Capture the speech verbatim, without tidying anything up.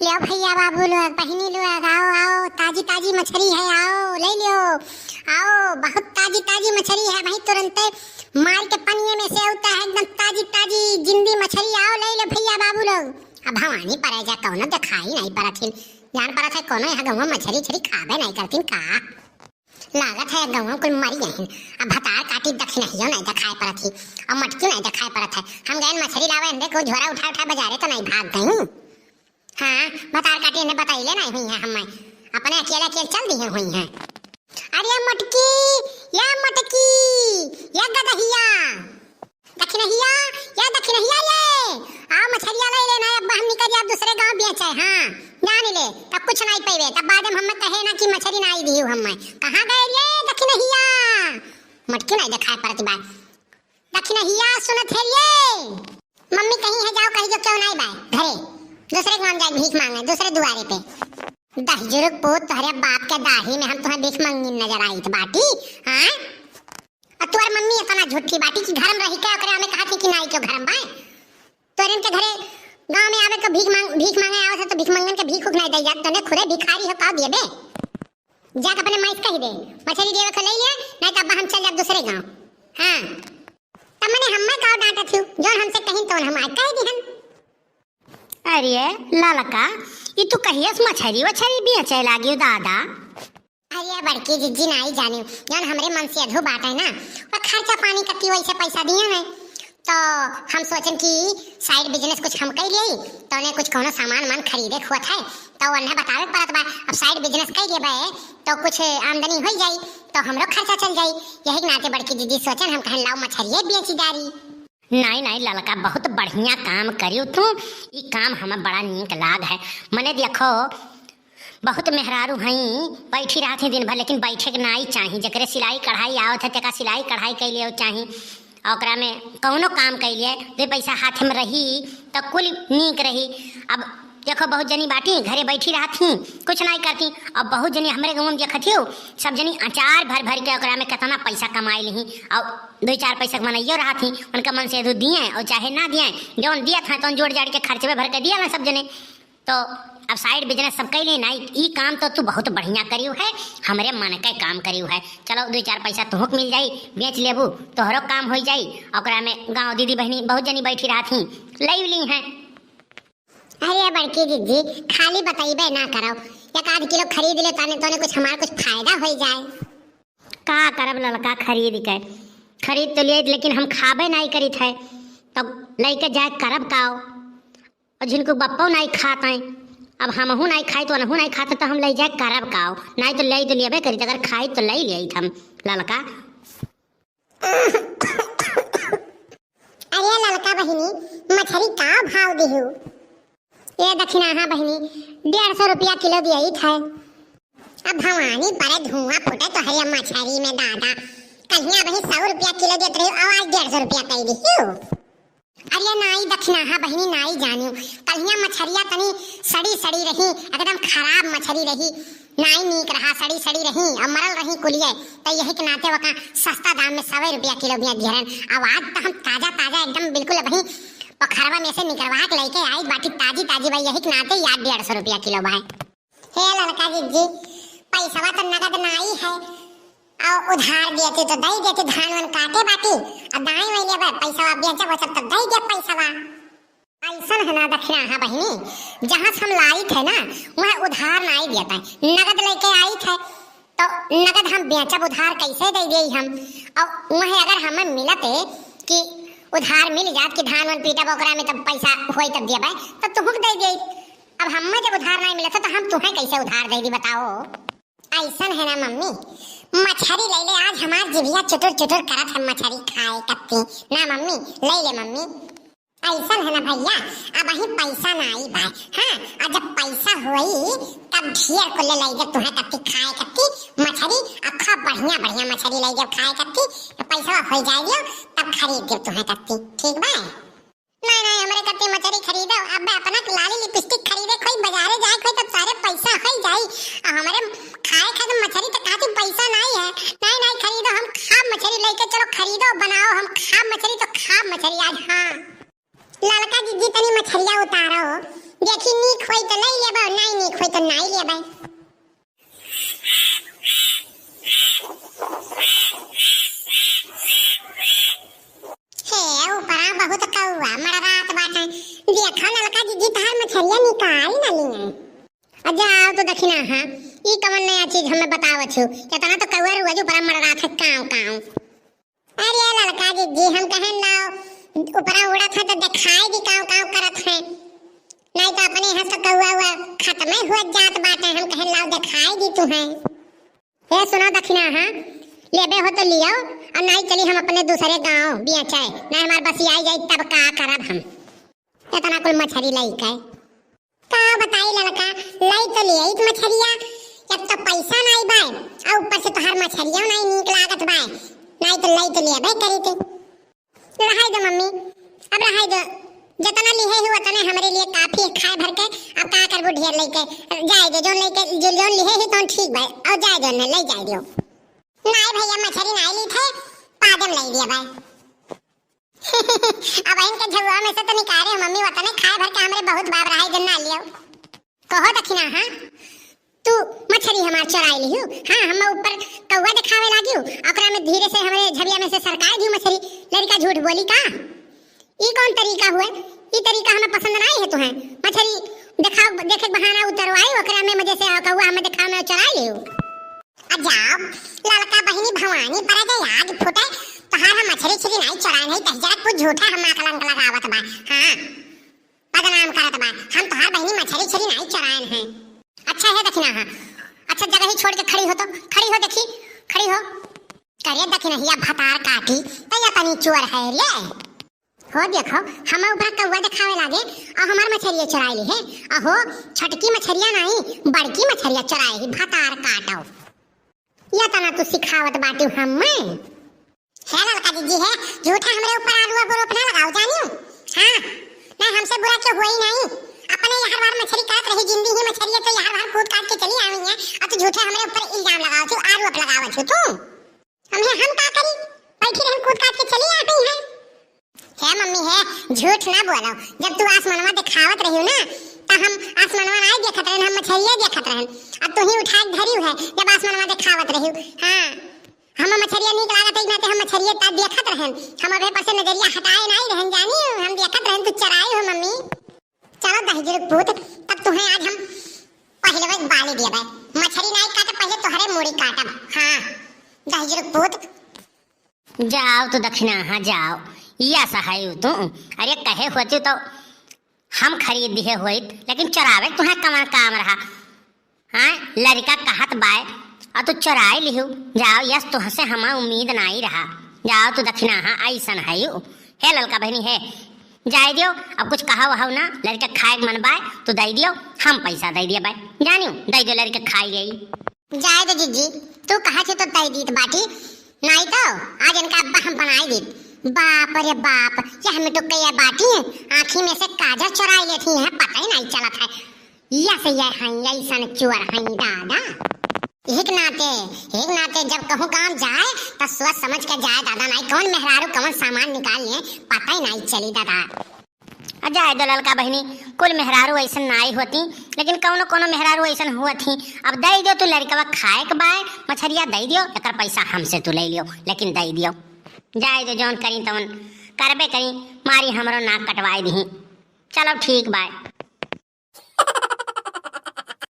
आओ भइया बाबू लोग, बहिनी लोग, आओ, आओ, ताजी ताजी मछरी है, आओ, लइ लियो, आओ, बहुत ताजी ताजी मछरी है भाई, तुरंते मार के पनिये में से उठा है, एकदम ताजी ताजी जिंदी मछरी, आओ, लइ लियो भइया बाबू लोग। अब भवानी परे जा, कउनो देखाई नाहीं परत हिन, जान परत है कउनो यहाँ गउँवा मछरी उछरी खाबे नाहीं करतिन का। लागत है गउँवा कुल मरी गइन। अब भतार काटी दखिनहियो नाहीं देखाई परत ही, अब मटकियो नाहीं देखाई परत है। हम गइन मछरी लावे, हमरे को झोरा उठा उठा बजारे तो नाहीं भाग गइन। हाँ, भतार काटी इन्हें बतइले नाहीं हुइहैं हम्मै, अपने अकेले अकेले चल दिहे हुइहैं। अरे मटकी, या मटकी, या गदहिया, दखिनहिया, या दखिनहिया रे, आओ मछरिया लइ ले ना, अब हम निकल जाब दूसरे गाँव बेचे, हाँ, जान ले, तब कुछ नाहीं पइबे, तब बाद में हम्मै कहे ना कि मछरी नाहीं दिहू हम्मै। कहाँ गए रे दखिनहिया? मटकी नाहीं देखाई परत बा। दखिनहिया सुनत है रे? मम्मी कहीं है, जाओ कहि जो क्यों नाहीं बा घरे, दूसरे गाँव जाए भीख माँगे, दूसरे दुआरे पे। दहिजुरुक पूत, तोहरे बाप के दाढ़ी में हम तुहैं भीख मंगिन नजर आइत बाटी, हाँ? अउर तोहर मम्मी इतना झूठी बाटी कि घर में रहि के ओकरे हमें कहत ही कि नाई क्यों घर में बाए। तोहरे के घरे गाँव में आवे तो भीख माँग, भीख माँगे आवे से तो भीख मंगन के भीख उख नाई दे जात, तोहने खुदे भिखारी हो का दिए बे। जाके अपने माई से कहि दे, मछरी देवे को लइ ले, नाई तो अब हम चल जाब दूसरे गाँव। हाँ, तब मने हम्मै का डांटत हियो, जौन हमसे कहिन तौन हम आज कहि दिहन। अरे ललका, ई तू कहियस मछरी वछरी बेचे लागियो दादा? अरे बड़की जिज्जी नाई जानियो, जौन हमरे मनसेधू बाटे ना, वो खर्चा पानी कत्ती वैसे पैसा दिए हैं। तो हम सोचन कि side business कुछ हम कइ लेई, तो उन्हें कुछ कौनो सामान वामान खरीदे खोत है, तो उन्हें बतावे के परत बा। अब side business कइ लेबे, तो कुछ आमदनी होइ जाई, तो हमरो खर्चा चल जाई। यही के नाते बड़की जिज्जी सोचन, हम कहन लाओ मछरिये बेची डारी। नाई, नाई ललका, बहुत बढ़िया काम करियो तू। ई काम हमें बड़ा नीक लाग है। मने देखो, बहुत मेहरारू हईं, बैठी रहत ही दिन भर, लेकिन बैठे के नाई चाही। जेकरे सिलाई कढ़ाई आवत है, तेका सिलाई कढ़ाई कइ लेवे चाही। आ ओकरा में कौनो काम कइ ले, दुइ पैसा हाथ में रही, त कुल नीक रही। अब देखो, बहुत जनी बाटी, घरे बैठी रहत ही, कुछ नाई करती। अब बहुत जनी हमरे गाँव में देखत हियो, सब जनी अचार भर भर के ओकरा में केतना पैसा कमाइ लिही, अउर दुइ चार पैसा के मनइयो रहत ही, उनका मनसेधू दिए अउर चाहे ना दिए, जौन दियत हैं, तौन जोड़ जाड़ के खर्चवे भर के दिया ना सब जने। तो अब side business सब कइ ले नाई, ई काम तो तू बहुत बढ़िया करियो है, हमरे मन के काम करियो है। चलो, दुइ चार पैसा तुहूँ के मिल जाई, बेच लेबू, तोहरो काम होइ जाई, ओकरा में गाँव दीदी बहिनी बहुत जनी बैठी रहत ही, लइ ली हैं। अरे बड़की जिज्जी, खाली बतइबे ना करो, एक आध किलो खरीद ले, तने तोने कुछ हमार कुछ फायदा होइ जाए। का करब ललका खरीद के? खरीद तो लिए, लेकिन हम खाबे नाई करित है, तब लइके जाए करब काओ? अउर जिनको बप्पो नाई खात हैं, अब हमहू नाई खाई तो अनहू नाई खात, तो हम लइ जाए करब काओ? नाई तो लइ तो लेबे करित, अगर खाई तो लइ लेइत हम ललका। अरे ललका बहिनी, मछरी का भाव दिहू? ए दखिनहा बहिनी, डेढ़ सौ रुपया किलो दियइत है। अब भवानी परे धुआं फूटे तोहरे मछरी में दादा। कल्हियाँ बहिनी सौ रुपया किलो देत रही, अब आज डेढ़ सौ रुपया कइ दिहू। अरे नाई दखिनहा बहिनी, नाई जानियो, कल्हियाँ मछरिया तनी सड़ी सड़ी रही, एकदम खराब मछरी रही, नाई नीक रहा, सड़ी सड़ी रही अउर मरल रही कुलिये, त यही के नाते वका सस्ता दाम में सौ रुपया किलो बेच दिहरन। अब आज त हम ताजा ताजा एकदम बिल्कुल अबहीं पोखरवा में से निकरवा के लइके आइत बाटी, ताजी ताजी बा, यही के नाते ई डेढ़ सौ रुपया किलो बा। हे ललका जिज्जी, पैसवा त नगद नाई है, अउर उधार देती तो दइ देती, धान वान काटे बाटी, अब दाई वही लेबे, पैसवा बेचब सब तो दइ दे पैसवा। अइसन है ना दखिनहा बहिनी, जहाँ से हम लाइत है ना, वह उधार नाई देत है, नगद लइके आइत है, तो नगद हम बेचब, उधार कैसे दइ देई हम? अउर वह अगर हमें मिलते कि उधार मिल जात कि धान वान पीटब, ओकरा में तब पैसा होई तब देबे, तो तुहूँ के दइ देई। अब हमें जब उधार नाई मिलत है, तो हम तुहें कैसे उधार दइ दी बताओ? अइसन है ना मम्मी, मछरी लइ ले, आज हमार जिभिया चुटुर चुटुर करत है मछरी खाए कत्ती। ना मम्मी, लइ ले मम्मी। अइसन है ना भइया, अबहीं पैसा नाई बा, हाँ, अउर जब पैसा होई तब ढेर कुल लइ जब तुहें कत्ती खाए कत्ती मछरी, अउर खूब बढ़िया बढ़िया मछरी लइ जब खाए कत्ती, तो पैसा होइ जाए दियो, तब खरीद देब तुहें कत्ती, ठीक बा? नाई, नाई, हमरे कत्ती मछरी खरीदो। अबे अपना लाली लिपस्टिक खरीदे कोई बजारे जाए कोई तब सारे पैसा होइ जाई। आ हमरे खाए खातिर मछरी त खातिर पैसा नाई है। नाई, नाई, खरीदो, हम खाब मछरी लइके चलो, खरीदो, बनाओ, हम खाब मछरी तो खाब मछरी आज, हाँ। ललका जिज्जी तनी मछरिया उतारो, देखी नीक होई त लइ लेबो, नाई लेबै। हे, ऊपरा बहुत कौआ मड़रात बाटे। देखा ललका जिज्जी, तहार मछरिया निकाल न लिए। आ जाओ तो दखिना, हाँ, ई कवन नया चीज हमें बतावत हो? केतना तो कौआ रोज ऊपरा मड़रात है, काव काव। अरे ललका जिज्जी, हम कहेन लाओ, ऊपरा उड़त है तो देखाई दी काव काव करत है, नाहीं तो अपने यहाँ से कौआ उआ खत्मे हुआ जात बाटे। हम कहेन लाओ देखाई दी तुहें। हे सुना दखिना, हाँ, लेबे हो तो लियो, और नाहीं चली हम अपने दूसरे गाँव बियाचाए, नाहीं हमार बसियाई जाई तब का करब हम। एतना कुल मछरी लइके। का बताई ललका, लई तो लियाइत मछरिया, एक तो पैसा नाहीं बाय, और ऊपर से तोहार मछरिया नाहीं नीक लागत बाय, नाहीं तो लई तो लेबे करीत। रहाई दो मम्मी, अब रहाई दो, जतना लिहे ही उतने हमरे लिए काफी है खाए भर के। अब का करबू ढेर लइके, जाए दे, जौन लइके, जो, जौन लिहे ही तौन ठीक बाय, और जाए दो, न लई जाए दो। नाहीं भैया, मछरी नाहीं लीत है, पादम लई दिया बाय। अब इनके झुआ में से तो निकाले हो मम्मी, वतने खाए भर के हमरे बहुत बाब रहा है, जो ना लियो। कहो दखिना, हाँ, तू मछरी हमार चुराई लिहू, हाँ, हम ऊपर कौआ देखावे लागियो, ओकरा में धीरे से हमरे झबिया में से सरकाए दियो मछरी, लड़का झूठ बोली का? ई कौन तरीका हुए? ई तरीका हमें पसंद नाहीं है तुहें। मछरी देखाओ, देखे के बहाना उतरवाई, ओकरा में मजे से कौआ हमें देखावे में चुराई लिहू। आ जाओ, ललका बहिनी भवानी पर जे आग फूटे, तोहार हम मछरी छरी नाहीं चुराए नहीं, तही जरा कुछ झूठा हम आँख लंग लगावत बा। हाँ, बदनाम करत बा, हम तोहार बहिनी मछरी छरी नाहीं चुराए हैं। अच्छा है दखिना, हाँ, अच्छा जगह ही छोड़ के खड़ी हो तो, खड़ी हो देखी, खड़ी हो। करे दखिनहिया भतार काटी, तो या तनी चोर है रे। हो देखो, हम ऊपर कौआ देखावे लागे, और हमार मछरिया चुराई ली है। अहो, छोटकी मछरिया नाहीं, बड़की मछरिया चुराई ही, भतार काटो। या तना तू सिखावत बाटी हमें। हे ललका जिज्जी है, झूठा हमरे ऊपर आलू अब रोप ना लगाओ जानियो। हाँ, नाहीं हमसे बुरा क्यों हुआ ही नाहीं। अपने यहाँ बार मछरी काट रही, जिंदी ही मछरिया तो यहाँ बार कूद काट के चली आई है, अब तू झूठा हमरे ऊपर इल्जाम लगाओ तू, आरोप लगाओ तू। हम है, हम का करी? बैठी रहन, कूद काट के चली आ गई है। हे मम्मी है, झूठ ना बोलो। जब तू आसमानवा देखावत रही हो ना, त हम आसमानवा नाहीं देखत रहन, हम मछरिया देखत रहन। अब तू ही उठा के धरी है, जब आसमानवा देखावत रही हो। हाँ, हम मछरिया नीक लागत है, नाते हम मछरिया ता देखत रहन। हम अबे पर से नजरिया हटाए नाहीं रहन, जानी, हम देखत रहन, तू चराई हो मम्मी। चलो दहिजरू पूत, तब तुहें आज हम पहिले वही बाली दिया भाई। मछरी नाहीं काटे, पहिले तोहरे मूड़ी काटब। हाँ, दहिजरू पूत। जाओ तू दखिना, हाँ जाओ, या सहायु तू। अरे कहे होती तो हम खरीद दिहे होइत, लेकिन चरावे तुहें कवन काम रहा? हाँ, लड़का कहत बाय, और तू चुराई लिहू। जाओ, यस, तुहसे हमा उम्मीद नाई रहा। जाओ, तू दखिना, हाँ, ऐसन है यू। हे ललका बहिनी, हे, जाए दियो, अब कुछ कहा वहाव ना, लड़का खाए के मन बाय, तू दे दियो, हम पैसा दे दिया बाय। जानियो, दे दियो, लड़का खाई गई। जाए दे जिज्जी, तू कहा छे तो दे दीत बाटी, नाई तो आज इनका अब्बा हम बनाई दीत। बाप रे बाप, यह मिटुक के ये बाटी, आँखी में से काजर चुराई लेती हैं, पता ही नाई चलत है। या से या हई, ऐसन चोर हई दादा। एक नाते, एक नाते जब कहूँ काम जाए, त सोच समझ के जाए दादा, नाई कौन मेहरारू कौन सामान निकाल लिए, पता ही नाई चली दादा। आ जाए दो ललका बहिनी, कुल मेहरारू ऐसन नाई होती, लेकिन कौनो कौनो मेहरारू ऐसन हुआ थी। अब दे दो तू लड़कवा खाए के बाय, मछरिया दे दियो, एकर पैसा हमसे तू ले लियो, लेकिन दे दियो। जाए दो जौन करी तौन करबे करी, मारी हमरो नाक कटवाए दीही। चलो ठीक बाय।